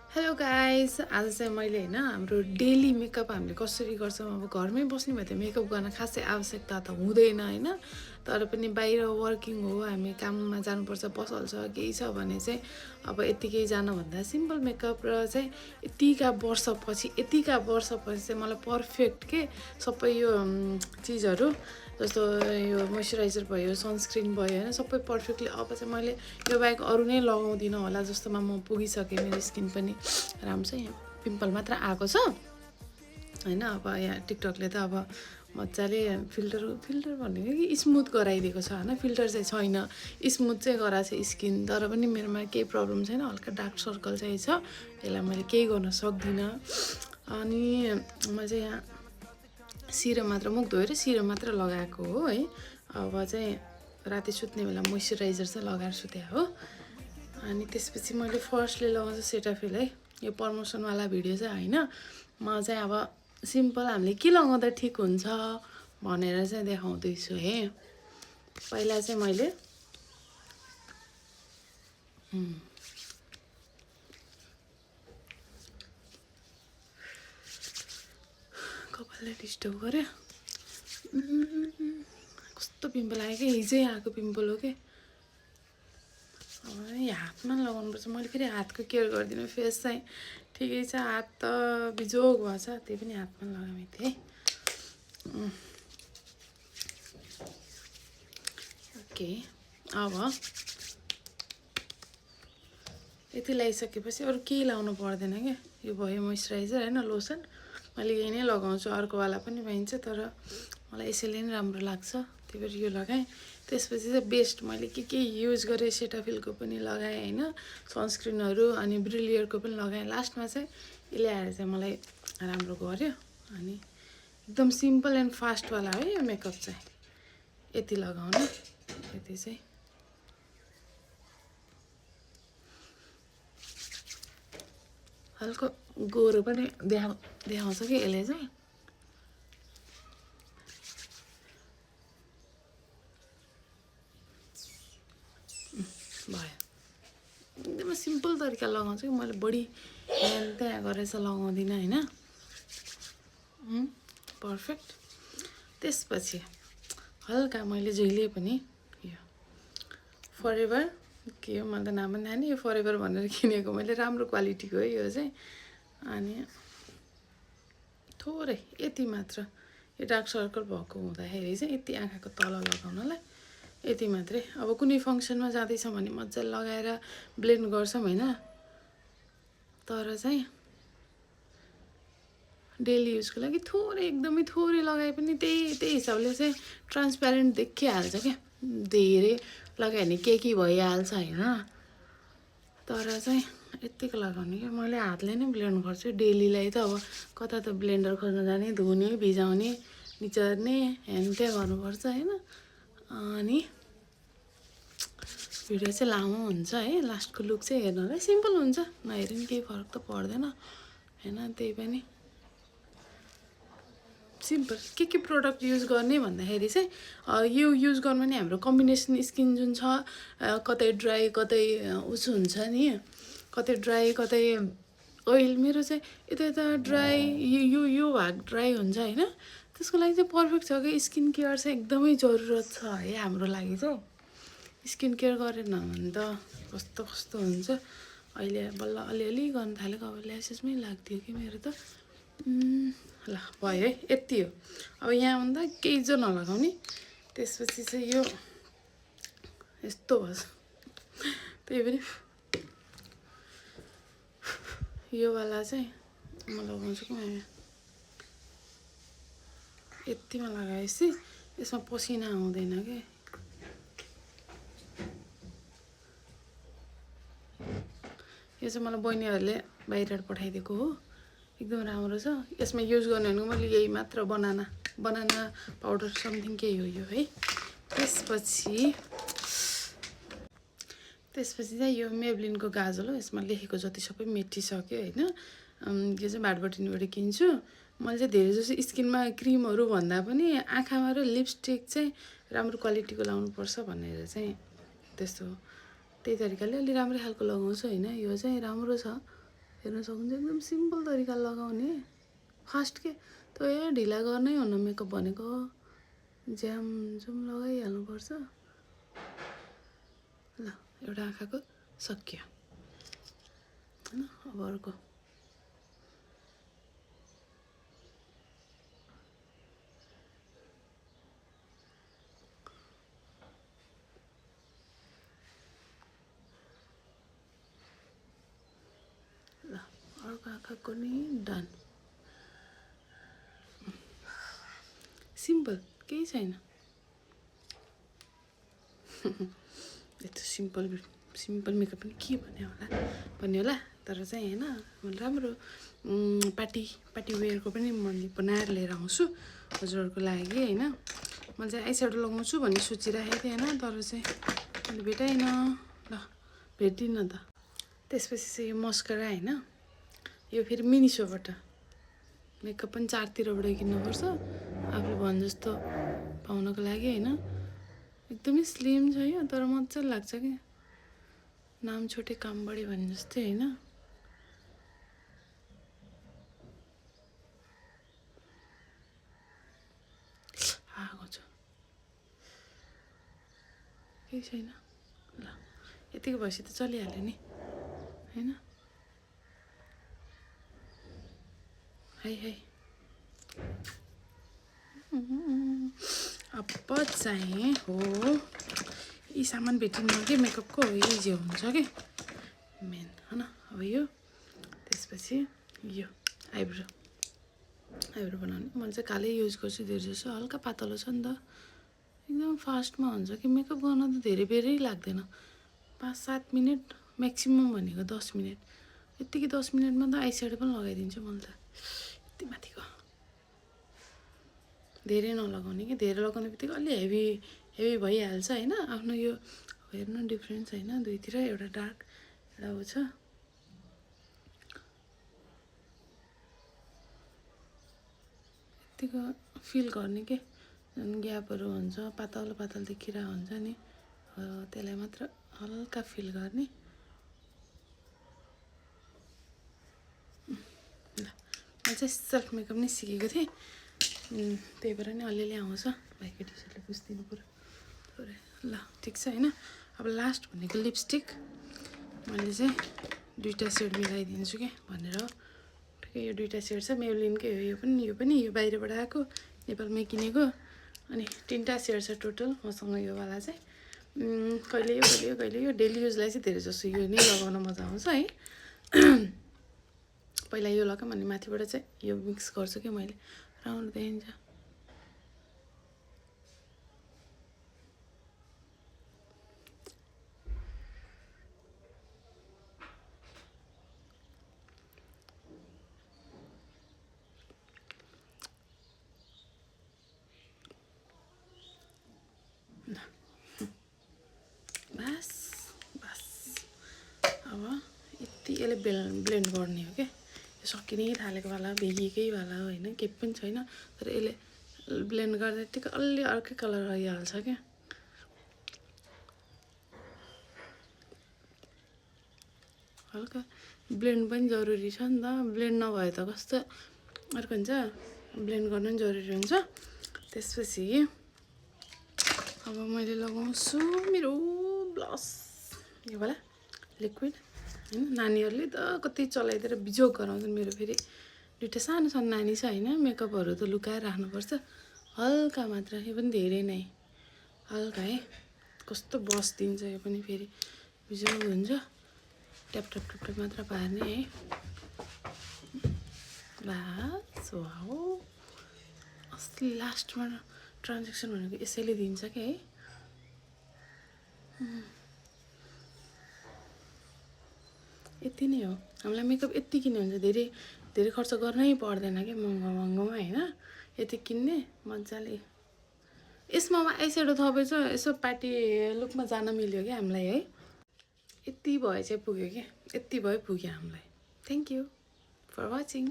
Hello guys, आज चाहिँ मैले होइन हाम्रो डेली मेकअप हामीले कसरी गर्छौँ। अब घरमै बस्ने भए त मेकअप गर्न खासै आवश्यकता त हुँदैन होइन, तर पनि बाहिर वर्किङ हो, हामी काममा जानुपर्छ, पसल छ, केही छ भने चाहिँ अब यत्तिकै जानुभन्दा सिम्पल मेकअप र चाहिँ यतिका वर्षपछि चाहिँ मलाई पर्फेक्ट के सबै यो चिजहरू जस्तो यो मोइस्चराइजर भयो, सनस्क्रिन भयो होइन, सबै पर्फेक्टली अब चाहिँ मैले यो बाहेक अरू नै लगाउँदिनँ होला जस्तोमा म पुगिसकेँ। मेरो स्किन पनि राम्रो छ, यहाँ पिम्पल मात्र आएको छ होइन। अब यहाँ टिकटकले त अब मजाले फिल्टर भनेको कि स्मुथ गराइदिएको छ होइन, फिल्टर चाहिँ छैन, स्मुथ चाहिँ गराएको छ स्किन। तर पनि मेरोमा केही प्रब्लम छैन, हल्का डार्क सर्कल चाहिँ छ, यसलाई मैले केही गर्न सक्दिनँ। अनि म चाहिँ यहाँ सिरम मात्र, मुख धोएर सिरम मात्र लगाएको हो है। अब चाहिँ राति सुत्ने बेला मोइस्चराइजर चाहिँ लगाएर सुते हो। अनि त्यसपछि मैले फर्स्टले लगाउँछु सेटाफिल है। यो प्रमोसनवाला भिडियो चाहिँ होइन, म चाहिँ अब सिम्पल हामीले के लगाउँदा ठिक हुन्छ भनेर चाहिँ देखाउँदैछु है। पहिला चाहिँ मैले कपाललाई डिस्टर्ब गऱ्यो, कस्तो पिम्पल आयो कि, हिजै आएको पिम्पल हो कि। अब हातमा लगाउनुपर्छ, मैले फेरि हातको केयर गर्दिनँ, फेस चाहिँ ठिकै छ, हात त बिजोग भएछ, त्यही पनि हातमा लगाएँ थिएँ है। ओके, अब यति लगाइसकेपछि अरू केही लाउनु पर्दैन क्या। यो भयो मोइस्चराइजर होइन, लोसन मैले यही नै लगाउँछु, अर्कोवाला पनि पाइन्छ तर मलाई यसैले नै राम्रो लाग्छ, त्यही भएर यो लगाएँ। त्यसपछि चाहिँ बेस्ट मैले के युज गरेँ, सेटाफिलको पनि लगाएँ होइन, सनस्क्रिनहरू अनि ब्रिलियरको पनि लगाएँ। लास्टमा चाहिँ यसले आएर चाहिँ मलाई राम्रो गर्यो। अनि एकदम सिम्पल एन्ड फास्टवाला है यो मेकअप चाहिँ, यति लगाउनु, यति चाहिँ हल्को गोरो पनि देखाउँछ कि यसले चाहिँ। भयो, एकदमै सिम्पल तरिका लगाउँछु कि मैले, बढी ध्यान त्यहाँ गरेर चाहिँ लगाउँदिनँ होइन। पर्फेक्ट। त्यसपछि हल्का मैले जहिले पनि यो फरेभर के हो मलाई त नाम पनि थाहा नि, यो फरेभर भनेर किनेको मैले, राम्रो क्वालिटीको है यो चाहिँ। अनि थोरै यति मात्र, यो डार्क सर्कल भएको हुँदाखेरि चाहिँ यति आँखाको तल लगाउनलाई यति मात्रै। अब कुनै फङ्सनमा जाँदैछ भने मजाले लगाएर ब्लेन्ड गर्छौँ होइन, तर चाहिँ डेली युजको लागि थोरै, एकदमै थोरै लगाए पनि त्यही हिसाबले चाहिँ ट्रान्सप्यारेन्ट देखिहाल्छ क्या। धेरै लगायो भने के भइहाल्छ होइन, तर चाहिँ यत्तिको लगाउने क्या। मैले हातले नै ब्लेन्ड गर्छु डेलीलाई त, अब कता त ब्लेन्डर खोज्न जाने, धुने, भिजाउने, निचोर्ने, हेनत्यान गर्नुपर्छ होइन। अनि भिडियो चाहिँ लामो हुन्छ है, लास्टको लुक चाहिँ हेर्नलाई सिम्पल हुन्छ, नहेरे पनि केही फरक त पर्दैन होइन। त्यही पनि सिम्पल के प्रोडक्ट युज गर्ने भन्दाखेरि चाहिँ यो युज गर्नु नि, हाम्रो कम्बिनेसन स्किन जुन छ, कतै ड्राई कतै उसो हुन्छ नि, कतै ड्राई कतै ओइल। मेरो चाहिँ यता ड्राई, यो भाग ड्राई हुन्छ होइन, त्यसको लागि चाहिँ पर्फेक्ट छ कि। स्किन केयर चाहिँ एकदमै जरुरत छ है हाम्रो लागि चाहिँ। स्किन केयर गरेन भने त कस्तो कस्तो हुन्छ। अहिले बल्ल अलिअलि गर्न थालेको, अब ल्यासेसमै लाग्थ्यो कि मेरो त। ल भयो है, यति हो। अब यहाँभन्दा केही जो नलगाउने। त्यसपछि चाहिँ यो यस्तो भएछ, त्यही पनि योवाला चाहिँ म लगाउँछु कि यतिमा लगाएपछि यसमा पसिना आउँदैन क्या। यो चाहिँ मलाई बहिनीहरूले बाहिर पठाइदिएको हो, एकदम राम्रो छ। यसमा युज गर्ने भनेको मैले यही मात्र, बनाना पाउडर समथिङ केही हो यो है। त्यसपछि चाहिँ यो मेब्लिनको गाजल हो, यसमा लेखेको जति सबै मेटिसक्यो होइन। यो चाहिँ भाटबटिनबाट किन्छु मैले चाहिँ। धेरै जसो स्किनमा क्रिमहरू भन्दा पनि आँखामा र लिपस्टिक चाहिँ राम्रो क्वालिटीको लाउनुपर्छ भनेर चाहिँ त्यस्तो, त्यही तरिकाले अलि राम्रो खालको लगाउँछु होइन। यो चाहिँ राम्रो छ, हेर्न सक्नुहुन्छ एकदम सिम्पल तरिका लगाउने फास्ट के त्यो ढिला गर्नै हो न मेकअप भनेको ज्याम जुम लगाइहाल्नुपर्छ ल एउटा आँखाको सकियो हैन अब अर्को ल अर्को आँखाको नि डन सिम्पल केही छैन यस्तो सिम्पल मेकअप पनि के भन्ने होला तर चाहिँ हैन राम्रो पार्टी वेयरको पनि मैले बनाएर लिएर आउँछु हजुरहरूको लागि हैन मैले चाहिँ आइस्याडो लगाउँछु भन्ने सोचिरहेको थिएँ हैन तर चाहिँ मैले भेटाइन ल भेट्दिनँ त त्यसपछि चाहिँ यो मस्करा हैन यो फेरि मिनिसोबाट मेकअप पनि चारतिरबाट किन्नुपर्छ आफूले भने जस्तो पाउनको लागि हैन एकदमै स्लिम छ यो तर मजा लाग्छ कि नाम छोटे काम बढी भने जस्तै हैन आएको छ केही छैन ल यतिको भएपछि त चलिहाल्यो नि हैन है अब चाहिँ हो यी सामान भेटिन्न कि मेकअपको इजी हुन्छ कि मेन हैन अब यो त्यसपछि यो आइब्रो बनाउने मैले चाहिँ कालै युज गर्छु धेरै जसो हल्का पातलो छ नि त एकदम फास्टमा हुन्छ कि मेकअप गर्न त धेरै बेरै लाग्दैन 5-7 मिनट म्याक्सिमम भनेको 10 मिनट यतिकै 10 मिनटमा त आइस्याडो पनि लगाइदिन्छु मैले त यति माथिको धेरै नलगाउने कि धेरै लगाउने बित्तिकै अलि हेभी भइहाल्छ हैन आफ्नो यो हेर्नु डिफ्रेन्स हैन दुईतिर एउटा डार्क एउटा उ छ यतिको फिल गर्ने के जुन ग्यापहरू हुन्छ पातलो देखिरहेको हुन्छ नि त्यसलाई मात्र हल्का फिल गर्ने ल म चाहिँ सेल्फ मेकअप नै सिकेको थिएँ त्यही भएर नि अलिअलि आउँछ भाइको टी सर्टले पुछिदिनु पुरो ल ठिक छ हैन अब लास्ट भनेको लिपस्टिक मैले चाहिँ दुईटा सेड मिलाइदिन्छु के भनेर ठिकै यो दुईटा सेड छ मेबलिनकै हो यो पनि यो बाहिरबाट आएको नेपालमै किनेको अनि 3टा सेड छ टोटल मसँग यो वाला चाहिँ कहिले यो डेली युजलाई चाहिँ धेरै जसो यो नै लगाउन मजा आउँछ है पहिला यो लगाऊँ अनि माथिबाट चाहिँ यो मिक्स गर्छु कि मैले राउन्ड देखिन्छ बस अब यति यसले ब्लेन्ड गर्ने हो क्या यो सकिनै थालेको वाला भेगिएकै वाला हो हैन केही पनि छैन तर यसले ब्लेन्ड गर्दा यतिकै अलि अर्कै कलर आइहाल्छ क्या हल्का ब्लेन्ड पनि जरुरी छ नि त ब्लेन्ड नभए त कस्तो अर्को हुन्छ ब्लेन्ड गर्नु पनि जरुरी हुन्छ त्यसपछि अब मैले लगाउँछु मेरो ब्लस यो वाला लिक्विड हैन नानीहरुले त कति चलाइदिएर बिजोग गराउँछन् मेरो फेरि दुईटा सानो नानी छ हैन मेकअपहरु त लुकाएर राख्नुपर्छ हल्का मात्र यो पनि धेरै नै हल्का है कस्तो बस दिन्छ यो पनि फेरि बिजोग हुन्छ ट्याप मात्र पार्ने है बस वाओ अस्ति लास्टमा ट्रान्जेक्सन भनेको यसैले दिन्छ के है यति नै हो हामीलाई मेकअप यति किन्ने हुन्छ धेरै खर्च गर्नै पर्दैन के महँगोमा हैन यति किन्ने मज्जाले यसमा आइस्याडो थपेछ यसो पार्टी लुकमा जान मिल्यो के हामीलाई है यति भए चाहिँ पुग्यो के यति भए पुग्यो हामीलाई थ्यांक यू फर वाचिङ